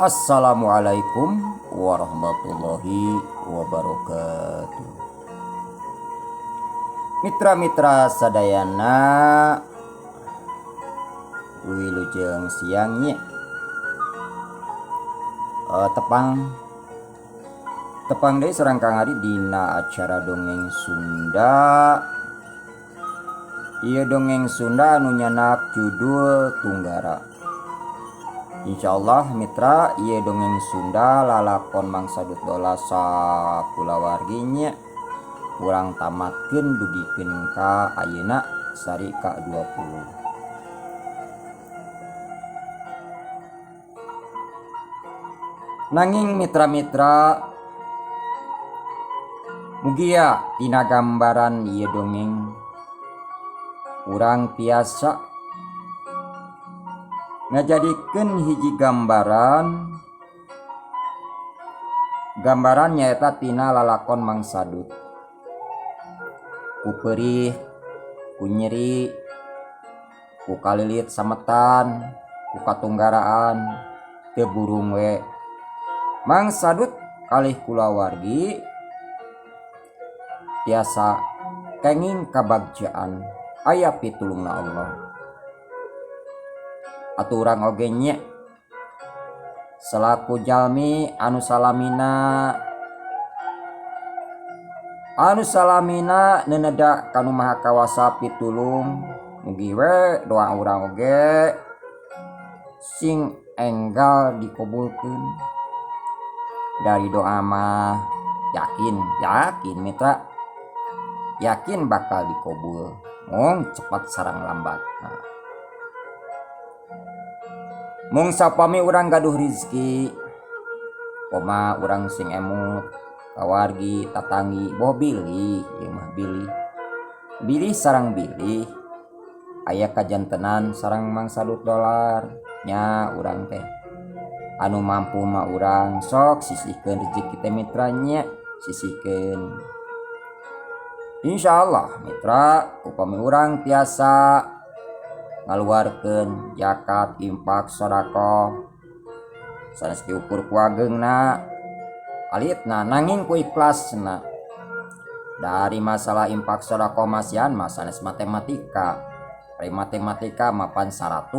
Assalamualaikum warahmatullahi wabarakatuh. Mitra-mitra sadayana wilujeng siang nya. Tepang tepang deui sareng Kang Adi dina acara dongeng Sunda. Ieu dongeng Sunda anu nyanak judul Tunggara. Insya Allah mitra ieu dongeng Sunda lalakon Mang Sadut Dola sakulawargi nya urang tamatkeun dugikeun ka ayeuna sari ka 20. Nanging mitra-mitra mugia tina gambaran ieu dongeng urang tiasa ngajadikeun hiji gambaran gambaran nyaeta tina lalakon Mang Sadut ku peurih ku nyeri ku kalilit sametan ku katunggaraan teu burung we Mang Sadut kalih kulawargi tiasa kenging kabagjaan aya pitulungna Allah. Atuh urang oge nya selaku jalmi anu salamina neneda ka Nu Maha Kawasa pitulung mugi we doa urang oge sing enggal dikabulkeun. Dari doa mah yakin yakin mitra yakin bakal dikabul mung cepat sareng lambat. Nah. Mung sapami urang gaduh rizki koma urang sing emut kawargi tatanggi boh bilih ieu mah bilih bilih sareng bilih aya kajantenan sareng Mang Sadut Dolar nya urang teh anu mampu mah urang sok sisihkeun rezeki teh mitra nya sisihkeun. Insyaallah mitra upami urang tiasa ngaluarkeun zakat infak sedekah sanes diukur ku ageungna alitna nanging ku ikhlasna. Dari masalah infak sedekah masihan mah sanes matematika. Ari matematika mapan 100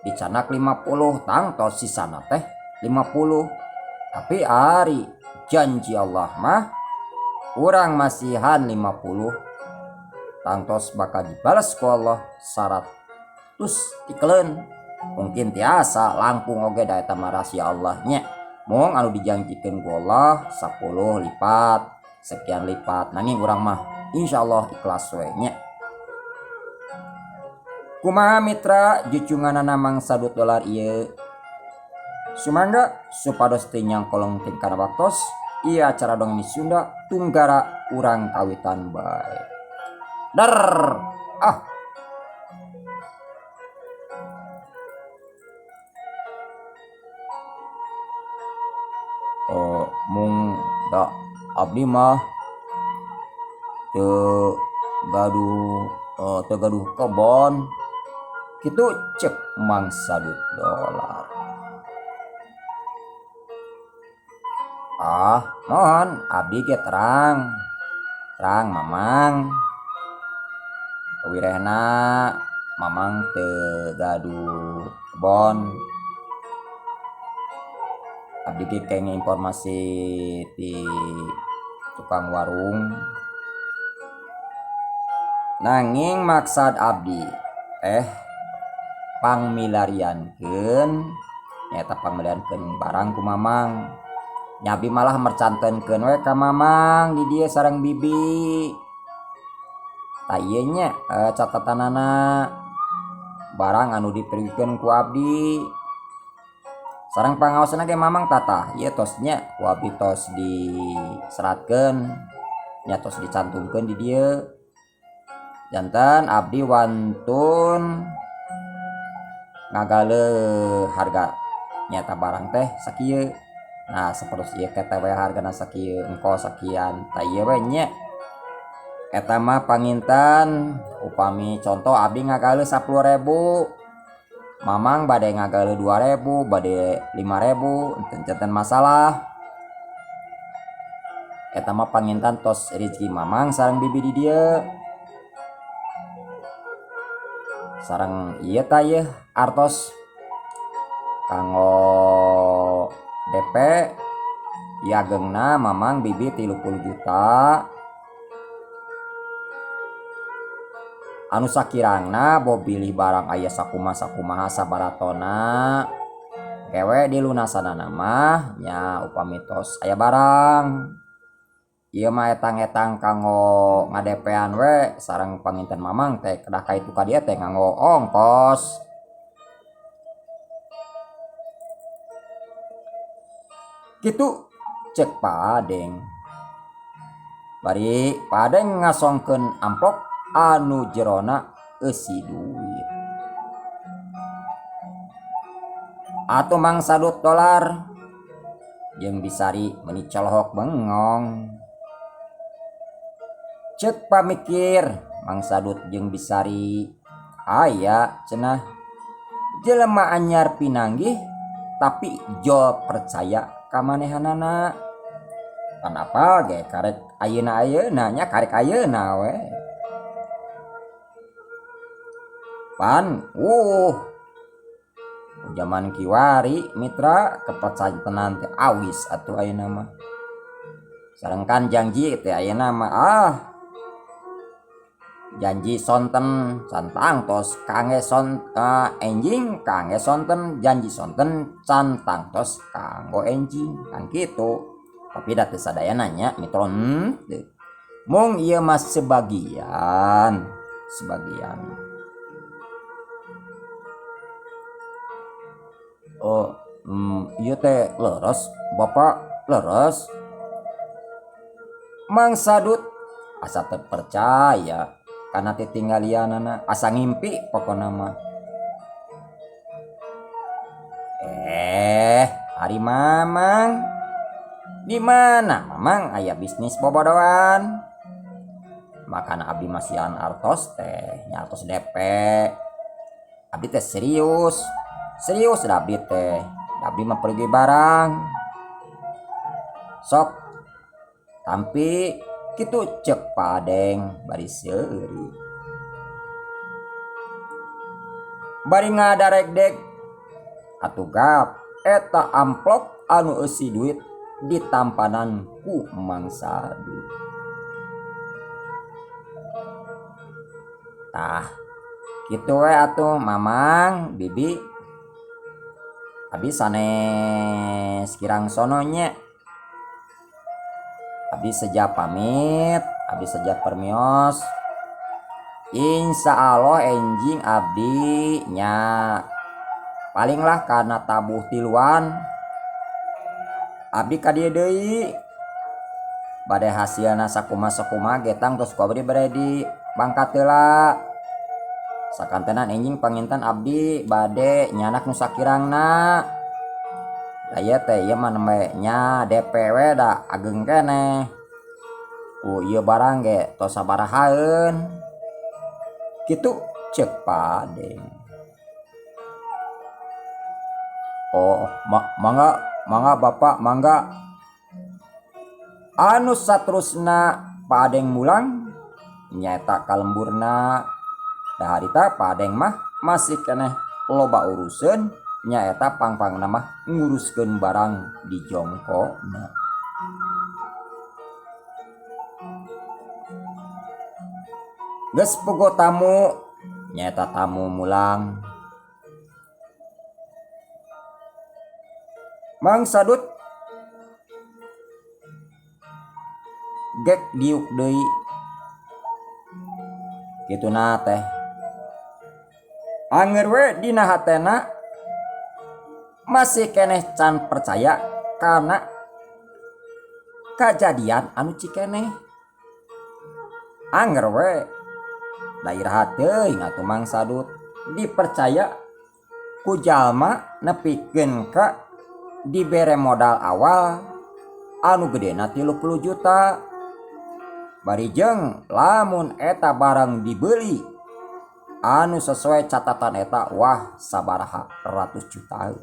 dicanak 50 tangtos sisana teh 50. Tapi ari janji Allah mah urang masihan 50 tangtos bakal dibales ku Allah 100 tikeleun. Mungkin tiasa langkung oge da eta mah rahasia Allah nya. Mung anu dijanjikeun ku Allah 10 lipat sekian lipat nanging urang mah insyaallah ikhlas we nya. Kumaha mitra jucunganana Mang Sadut Dolar ieu? Sumangga supados teu nyangkolong teh kana waktos ieu acara dongeng Sunda Tunggara urang kawitan bae. Der ah. Mung da abdi mah teu gaduh kebon kitu cek Mang Sadut Dolar. Ah mohon abdi ge terang terang mamang wirehna mamang teu gaduh kebon. Abdi ge kenging informasi ti tukang warung. Nanging maksad abdi pangmilariankeun nyaeta pangmilariankeun barang ku mamang. Nya abdi malah mercantenkeun we ka mamang di dieu sareng bibi. Tah ieu nya catatanana barang anu diperlukeun ku abdi. Sareng pangaosna ge mamang tatah ieu tos nya ku abdi tos diseratkeun nya tos dicantumkeun di dieu. Janten abdi wantun ngagaleuh harga nyata barang teh sakieu. Nah sapertos ieu KTW hargana sakieu engko sakian tah ieu we nya. Eta mah panginten upami contoh abdi ngagaleuh 10.000 Mamang bade ngagaleuh 2000 bade 5000 enten janten masalah. Eta mah pangintan tos rizki mamang sareng bibi di dieu. Sareng ieu tah yeuh artos kanggo DP ieu ageungna mamang bibi 30 juta. Anu sakirangna bo bilih barang aya sakumaha-sakumaha sabaratona kewe dilunasanana mah nya upami tos aya barang. Ieu mah etang-etang kanggo ngadepean we sareng panginten mamang teh kedah ka itu ka dieu teh nganggo ongkos. Kitu cek Pak Adeng. Bari Pak Adeng ngasongkeun amplop anu jerona eusi duit. Atuh Mang Sadut dolar jeung Bisari meuni colohok bengong. Cek pamikir Mang Sadut jeung Bisari aya cenah jelema anyar pinanggih tapi jol percaya ka manehanana. Pan apal ge karek ayeuna-ayeuna nya karek ayeuna we. Pan jaman kiwari mitra kepercayaan teh awis atuh ayeuna mah. Sareng kan janji teh ayeuna mah janji sonten can tangtos kangge enjing kangge sonten janji sonten can tangtos kanggo enjing kan kitu. Tapi da teu sadayana nya mitra henteu. Mung ieu mah sebagian, sebagian. Oh, ieu teh leres Bapak leres. Mang Sadut asa teu percaya kana titinggalianana asa ngimpi pokona mah. Ari Mamang di mana Mamang aya bisnis bobodoan? Makana abdi masihan artos teh nya artos DP. Abdi teh serius. Serius da abdi teh. Da abdi mah pergi barang. Sok tampi kitu cek Pak Adeng bari seuri. Bari ngadarekdek atuh gap eta amplop anu eusi duit ditampanan ku Mang Sadut. Tah kitu we atuh Mamang Bibi. Abi sanes kirang sono nya. Abi seja pamit, abi seja permios. Insya Allah enjing abdi nya palinglah karena tabuh tiluan abdi ka dieu deui. Bade hasilna sakumaha-sakumaha getang tos ku abdi bade di bangkat heula. Sakantenan enjing panginten abdi bade nyanak nu sakirangna. Da ieu teh ieu mah nembe nya DP we da ageng keneh. Ku ieu barang ge tos sabarahaeun. Kitu cek Pak Adeng. Oh, mangga, mangga Bapak, mangga. Anu saterusna Pak Adeng mulang nyaeta kalemburna. Da harita Pak Adeng mah masih keneh loba uruseun nyaeta pangpangna mah nguruskeun barang di jongkona. Geus pogo tamu nyaeta tamu mulang. Mang Sadut gek diuk deui. Kituna teh. Anger we dina hatena masih keneh can percaya kana kajadian anu cikeneh. Anger we daerah teuing atuh Mang Sadut dipercaya ku jalma nepikeun ka dibere modal awal anu gedena 30 juta. Bari jeung lamun eta barang dibeli Anu sesuai catatan eta wah sabaraha ratus juta.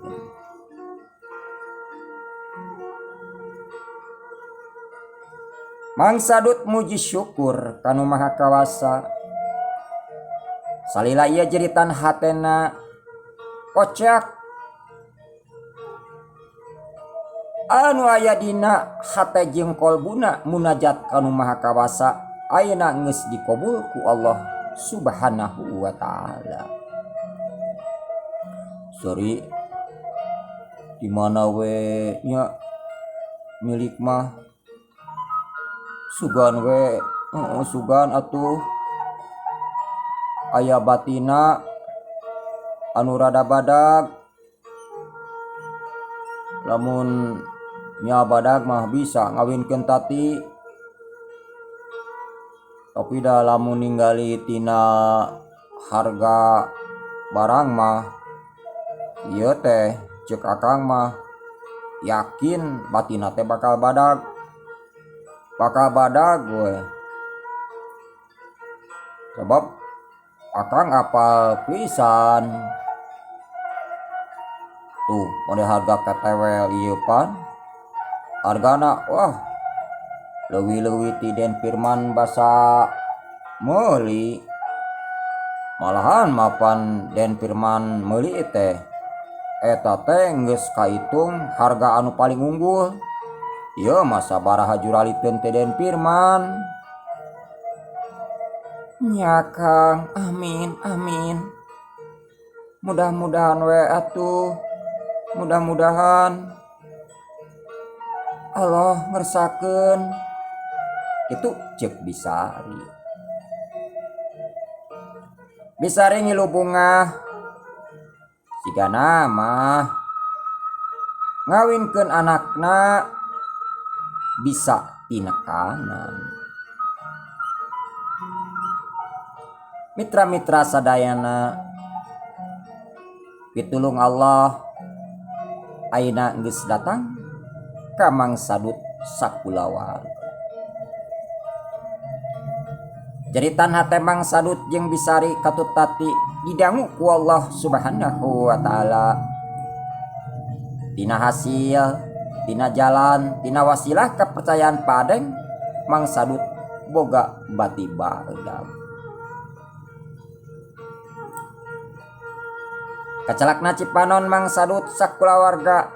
Mang Sadut muji syukur kanu Maha Kawasa. Salila ieu jeritan hatena kocak anu aya dina hate jeung kolbuna munajat kanu Maha Kawasa ayeuna geus dikobul ku Allah Subhanahu wa taala. Sorry di mana we nya milik mah sugan we sugan atuh aya batina anu rada badag lamun nya badag mah bisa ngawinkeun Tati tapi dah lamun ningali tina harga barang mah ieu teh cek akang mah yakin batina teh bakal badag gue sebab akang apal pisan tuh model harga ketewel ieu pan hargana wah leuwih-leuwih ti Den Firman basa meuli malahan mapan Den Firman meuli teh eta teh geus kaitung harga anu paling unggul. Ieu mah sabaraha juraliteun teh Den Firman. Nya Kang, amin amin. Mudah-mudahan we atuh. Mudah-mudahan Allah ngersakeun. Itu cek Bisari. Bisari ngilu bungah sigana mah ngawinkeun anakna bisa tinekanan. Mitra-mitra sadayana pitulung Allah ayeuna geus datang ka Mang Sadut sakulawarga. Jeritan hate Mang Sadut jeung Bisari katut Tati didangu ku Allah Subhanahu wa taala. Tina hasil, tina jalan, tina wasilah kepercayaan Padeng, Mang Sadut boga bati badag. Kacelakna Cipanon Mang Sadut sakulawarga.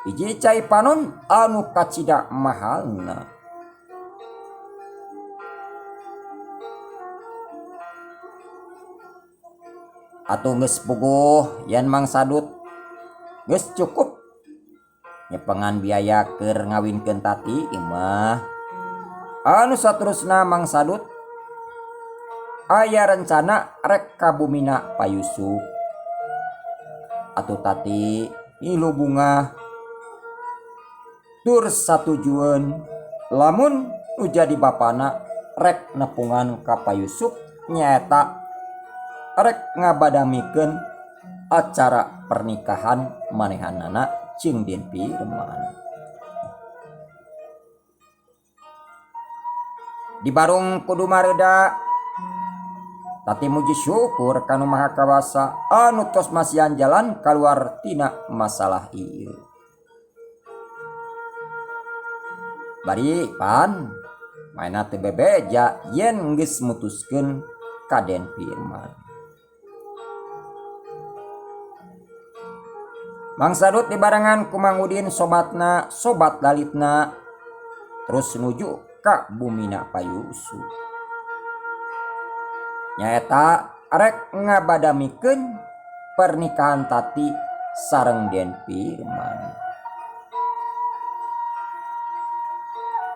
Hiji cai panon anu kacida mahalna. Atuh geus puguh yen Mang Sadut geus cukup nyepengan biaya keur ngawinkeun Tati imah. Anu saterusna Mang Sadut aya rencana rek ka bumina Pa Yusuf. Atuh Tati ngilu bungah tur satujueun lamun nu jadi bapana rek nepungan ka Pa Yusuf nyaeta rek ngabadamikeun acara pernikahan manehanana jeung Den Firman. Di barung kudu mareda Tati muji syukur kanu Maha Kawasa anu tos masihan jalan kaluar tina masalah ieu. Bari pan maena teu bebeja yen geus mutuskeun ka Den Firman. Mang Sadut dibarengan ku Mang Udin sobatna, sobat dalitna terus nuju ka bumina Pa Yusuf. Nyaeta rek ngabadamikeun pernikahan Tati sareng Den Firman.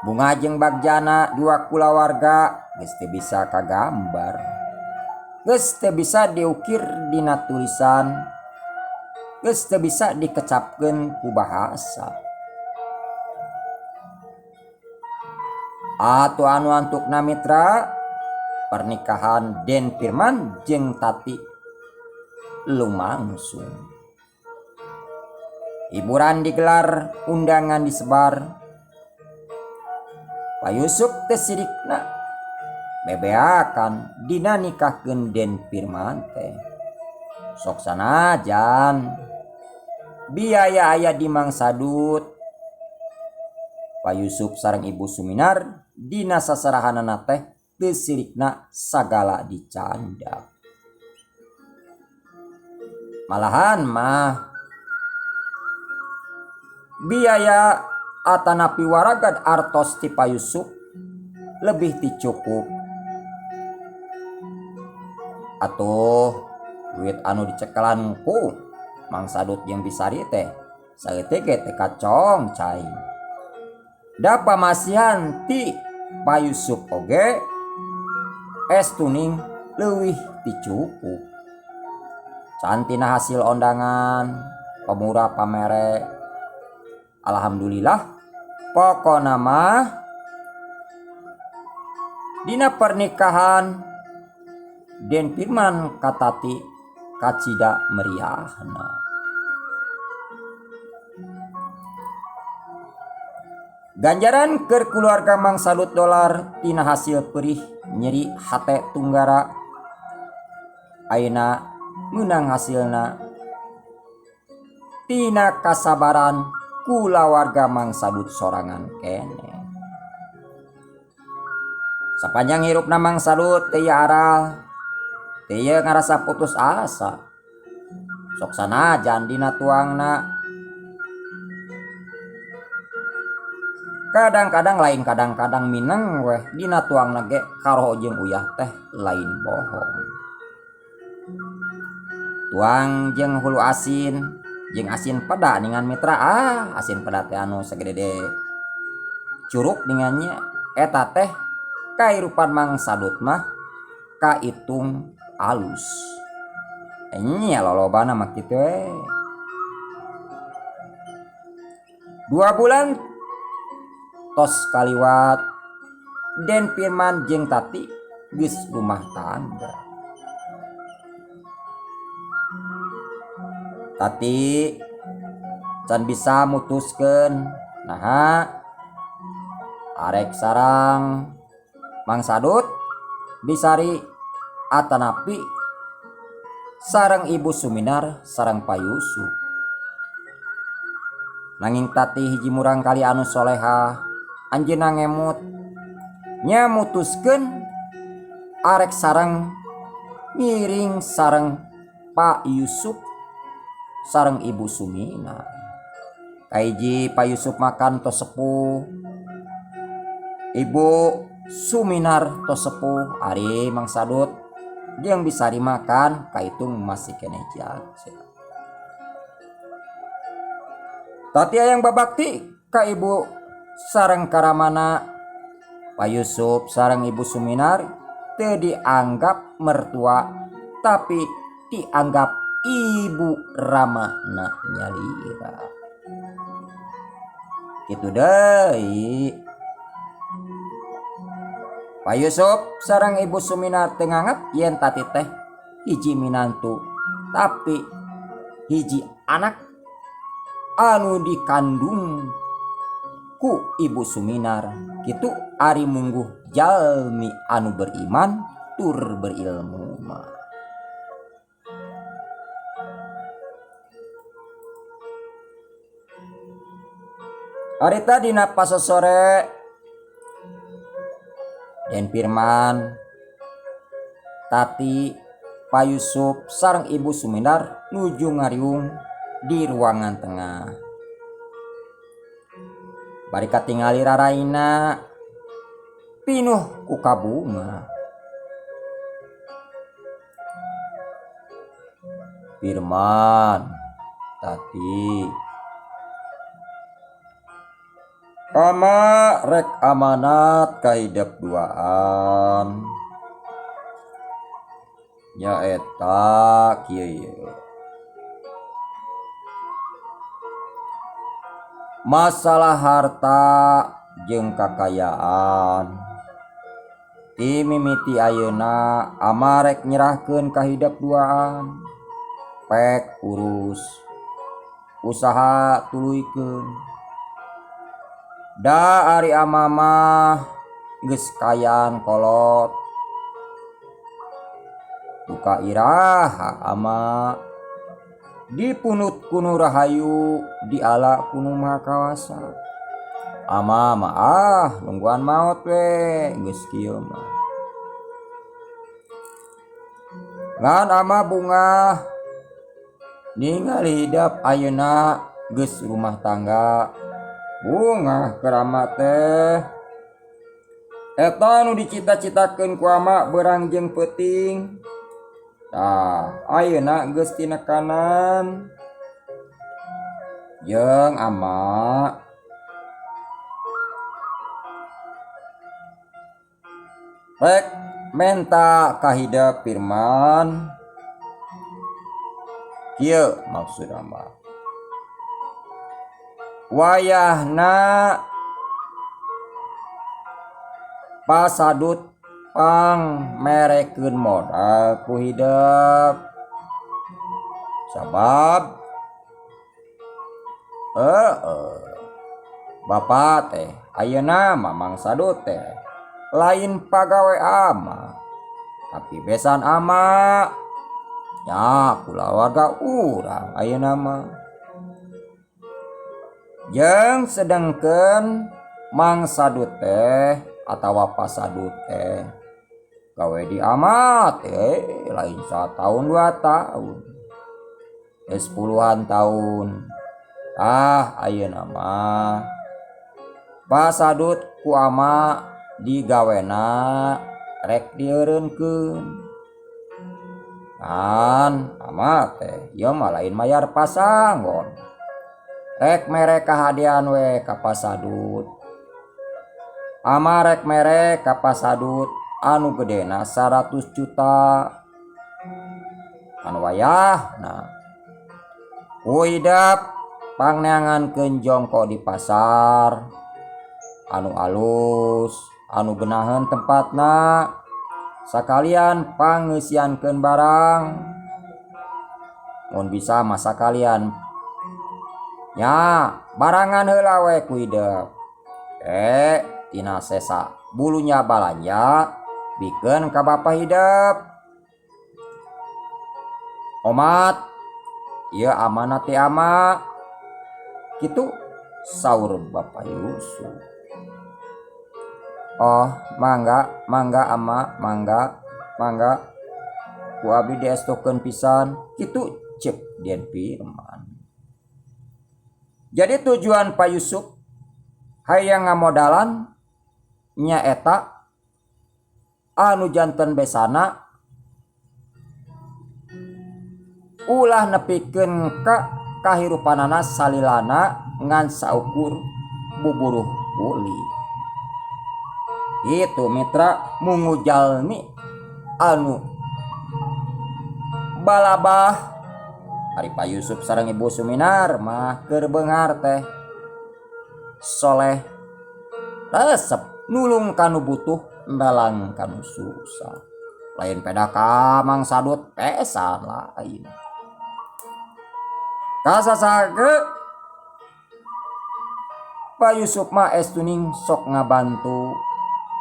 Bunga jeung bagjana dua kulawarga geus teu bisa kagambar. Geus teu bisa diukir dina tulisan. Geus teu bisa dikecapkeun ku bahasa. Atuh anu antukna mitra pernikahan Den Firman jeung Tati lumangsung. Hiburan digelar, undangan disebar. Pa Yusuf teh sirikna Bebeakan dina nikahkeun Den Firman teh. Sok sanajan biaya aya di Mang Sadut. Pak Yusuf sareng Ibu Suminar dina sasarahanana teh teu sirikna sagala dicandak. Malahan mah biaya atanapi waragad artos ti Pak Yusuf lebih ti cukup. Atuh duit anu dicekelan ku Mang Sadut jeung Bisari teh saeutik ge teu kacong cai. Da pamasihan ti Pak Yusuf oge estuning leuwih ti cukup. Can tina hasil ondangan pamurah pamere. Alhamdulillah pokona mah dina pernikahan Den Firman ka Tati kacida meriahna. Ganjaran keur keluarga Mang Sadut Dolar tina hasil perih nyeri hate tunggara ayeuna meunang hasilna tina kasabaran kulawarga Mang Sadut sorangan keneh. Sapanjang hirupna Mang Sadut teu aral teu ngarasa putus asa. Sok sanajan dina tuangna kadang-kadang lain kadang-kadang mineng weh dina tuangna ge karoho jeung uyah teh lain bohong. Tuang jeung hulu asin jeung asin peda ningan mitra asin peda teh anu sagede curug ningannya eta teh kairupan Mang Sadut mah kaitung alus. Nya lolobana mah kitu we. 2 bulan tos kaliwat Den Firman jeung Tati geus rumah tangga. Tati can bisa mutuskeun naha arek sarang Mang Sadut Bisari atanapi sareng Ibu Suminar sareng Pak Yusuf. Nanging Tati hiji murang kali anu soleha anjeunna ngemut nya mutuskeun arek sareng ngiring sareng Pak Yusuf sareng Ibu Suminar. Kahiji Pak Yusuf makan tos sepuh, Ibu Suminar tos sepuh, ari Mang Sadut jeung Bisari makan kaitung masih keneh jaja. Tati hayang babakti ka ibu sareng karamana. Pak Yusuf sareng Ibu Suminar teu dianggap mertua tapi dianggap ibu ramana nyalira. Kitu deui. Pak Yusuf sareng Ibu Suminar teu nganggep yen Tati teh hiji minantu tapi hiji anak anu dikandung ku Ibu Suminar. Kitu ari mungguh jalmi anu beriman tur berilmu mah. Harita dina pasosore Den Firman, Tati, Pak Yusuf sareng Ibu Suminar nuju ngariung di ruangan tengah. Bari katingali raraina pinuh ku kabunga. Firman, Tati, ama rek amanat kahidep duaan. Nyaeta kieu ye. Masalah harta jeung kakayaan. Ti mimiti ayeuna ama rek nyerahkeun kahidep duaan. Pek urus usaha tuluykeun. Da ari ama mah geus kayan kolot. Duka iraha ama dipunut ku nu rahayu diala ku nu maha kawasa. Ama mah ah nungguan maot we geus kieu mah. Ngan ama bungah ningali hidep ayeuna geus rumah tangga bungah keur ama teh. Eta nu dicita-citakeun ku ama beurang jeung peuting. Tah, ayeuna geus tinekanan. Jeung ama rek menta ka hidep Firman. Kieu maksud ama. Wayahna pasadut pang merekeun modal ku hidep sabab heeh bapa teh ayeuna mah Mang Sadut teh lain pagawe ama tapi besan ama nya kulawarga urang ayeuna mah. Jeung sedengkeun Mang Sadut teh atawa Pasadut teh gawe di amat eh lain sataun dua taun geus puluhan taun tah ayeuna mah Pasadut ku ama digawena rek dieureunkeun. Kan ama teh ieu mah lain mayar pasanggon. Rek mere kahadean we ka Pasadut. Ama rek mere ka Pasadut anu gedena 100 juta. Kan wayahna ku hidep pangneangankeun jongko di pasar anu alus anu genaheun tempatna. Sakalian pangeusiankeun barang mun bisa mah sakalian nya barangan heula we ku hidep tina sesa bulunya balanja bikeun ka bapa hidep omat ieu amanat ti ama kitu saur Bapa Yusuf. Oh mangga mangga ama mangga mangga ku abdi diestokeun pisan kitu ceuk Den Firman. Jadi tujuan Pak Yusuf hayang ngamodalan nyaeta anu janten besana ulah nepikeun ka kahirupanana salilana ngan saukur buburuh kuli. Itu mitra mungu jalmi anu balabah ari Pak Yusuf sareng Ibu Suminar mah keur beunghar teh soleh resep nulung kanu butuh melang kanu susah lain peda ka Mang Sadut pesan lain kasasage Pak Yusuf mah estuning sok ngabantu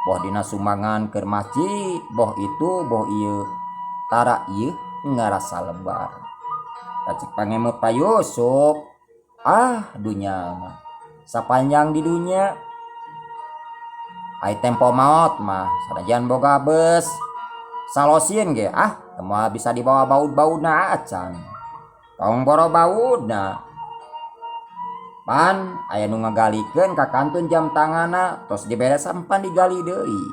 boh dina sumbangan keur masjid boh itu boh ieu tara ieu ngarasa lebar cek pangemut Pak Yusuf ah dunya mah sapanjang di dunya ai tempo maot mah sanajan boga beus salosin ge ah moal bisa dibawa baud-baudna acan tong boro baudna pan aya nu ngagalikeun ka kantun jam tanganna tos diberesan pan digali deui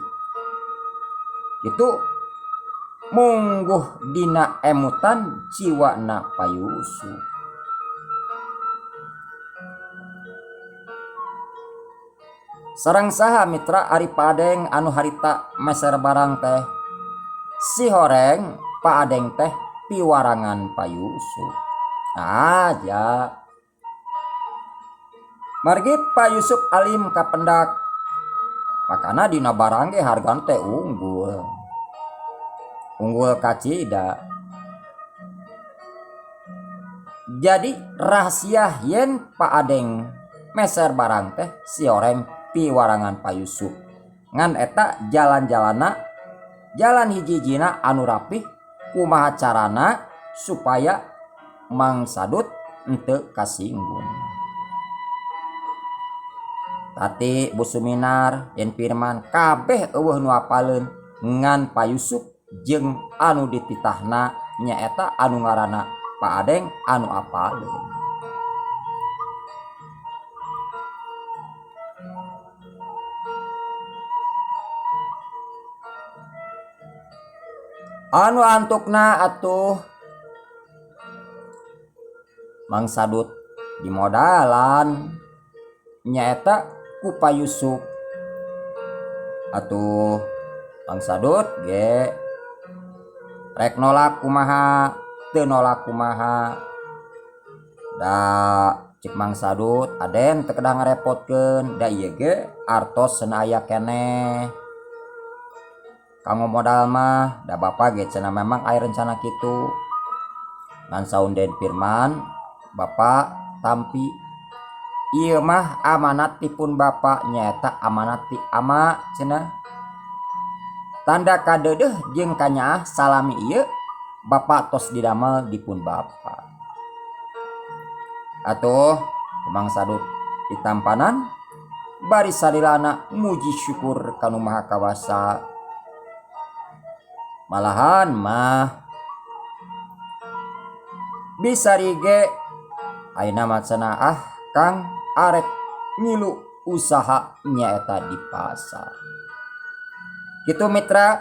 kitu mungguh dina emutan jiwana Pak Yusuf. Sareng saha mitra ari Pak Adeng anu harita meser barang teh si horeng Pak Adeng teh piwarangan Pak Yusuf aja. Margi Pak Yusuf alim kapendak makana dina barang ge hargana teh unggul unggul kacida. Jadi rahasia yen Pak Adeng meser barang teh si horeng piwarangan Pak Yusuf ngan eta jalan-jalana jalan hiji-hijina anu rapih Kumaha carana supaya Mang Sadut henteu kasinggung. Tati Bu Suminar Den Firman kabeh eueuh nu apaleun ngan Pa Yusuf jeung anu dititahna nyaeta anu ngaranna Pak Adeng anu apaleun. Anu antukna atuh Mang Sadut dimodalan nyaeta ku Pa Yusuf. Atuh Mang Sadut ge rek nolak kumaha teu nolak kumaha da cek Mang Sadut Aden teu kedah ngarepotkeun da ieu ge artos cenah aya keneh kanggo modal mah da bapa ge cenah memang aya rencana kitu. Ngan saun Den Firman bapa tampi ieu mah amanat tipun bapa nyaeta amanat ti ama cenah. Tanda kadeudeuh jeung kanyaah salami ieu bapa tos didamel dipun bapa. Atuh Mang Sadut ditampanan bari salilana muji syukur ka Nu Maha Kawasa. Malahan mah bisa rige ayeuna mah cenah ah Kang arek ngilu usaha nyaeta di pasar. Kitu mitra,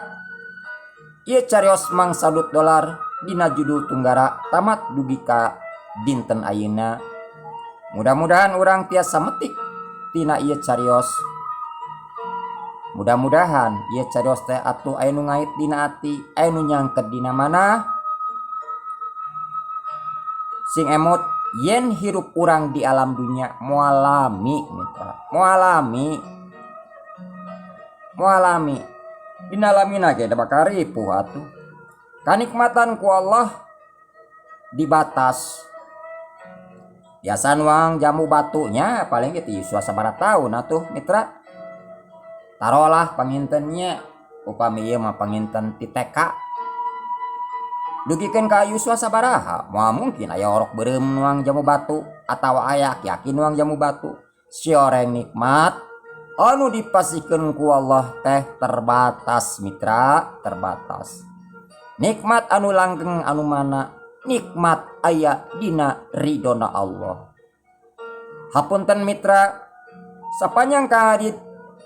ieu carios Mang Sadut Dolar dina judul Tunggara tamat dugi ka dinten ayeuna. Mudah-mudahan urang tiasa metik tina ieu carios. Mudah-mudahan ieu carios teh atuh aya nu ngait dina ati, aya nu nyangket dina manah. Sing emut yen hirup urang di alam dunya moal lami mitra, moal lami. Moal lami. Dina lamina ge da bakal ripuh atuh. Kanikmatan ku Allah dibatas. Biasa nuang jamu batunya paling ge ti yuswa sabaraha taun atuh mitra. Tarolah pangintennya upami ieu mah panginten ti TK. Dugikeun ka yuswa sabaraha moal mungkin aya orok beureum nuang jamu batu atawa aya aki-aki nuang jamu batu. Sioreng nikmat anu dipasihkeun ku Allah teh terbatas mitra, terbatas. Nikmat anu langgeng anu mana? Nikmat aya dina ridona Allah. Hapunten mitra, sapanjang kaharit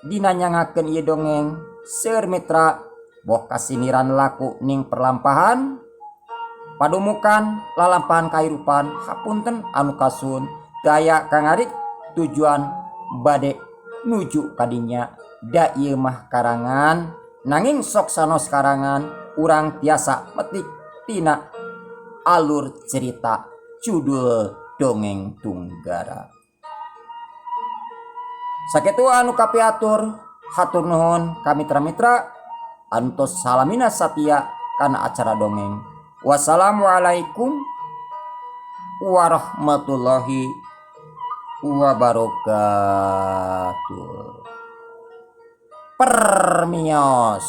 dina nyangakeun ieu dongeng seueur mitra boh kasiniran laku ning perlampahan padumukan lalampahan kahirupan hapunten anu kasun daya kangarik tujuan bade nuju kadinya da ieu mah karangan nanging sok sanos karangan urang tiasa metik tina alur cerita judul dongeng Tunggara. Sakitu anu kapiatur, hatur nuhun ka mitra-mitra anu tos salamina satia kana acara dongeng. Wassalamualaikum warahmatullahi wabarakatuh. Permios.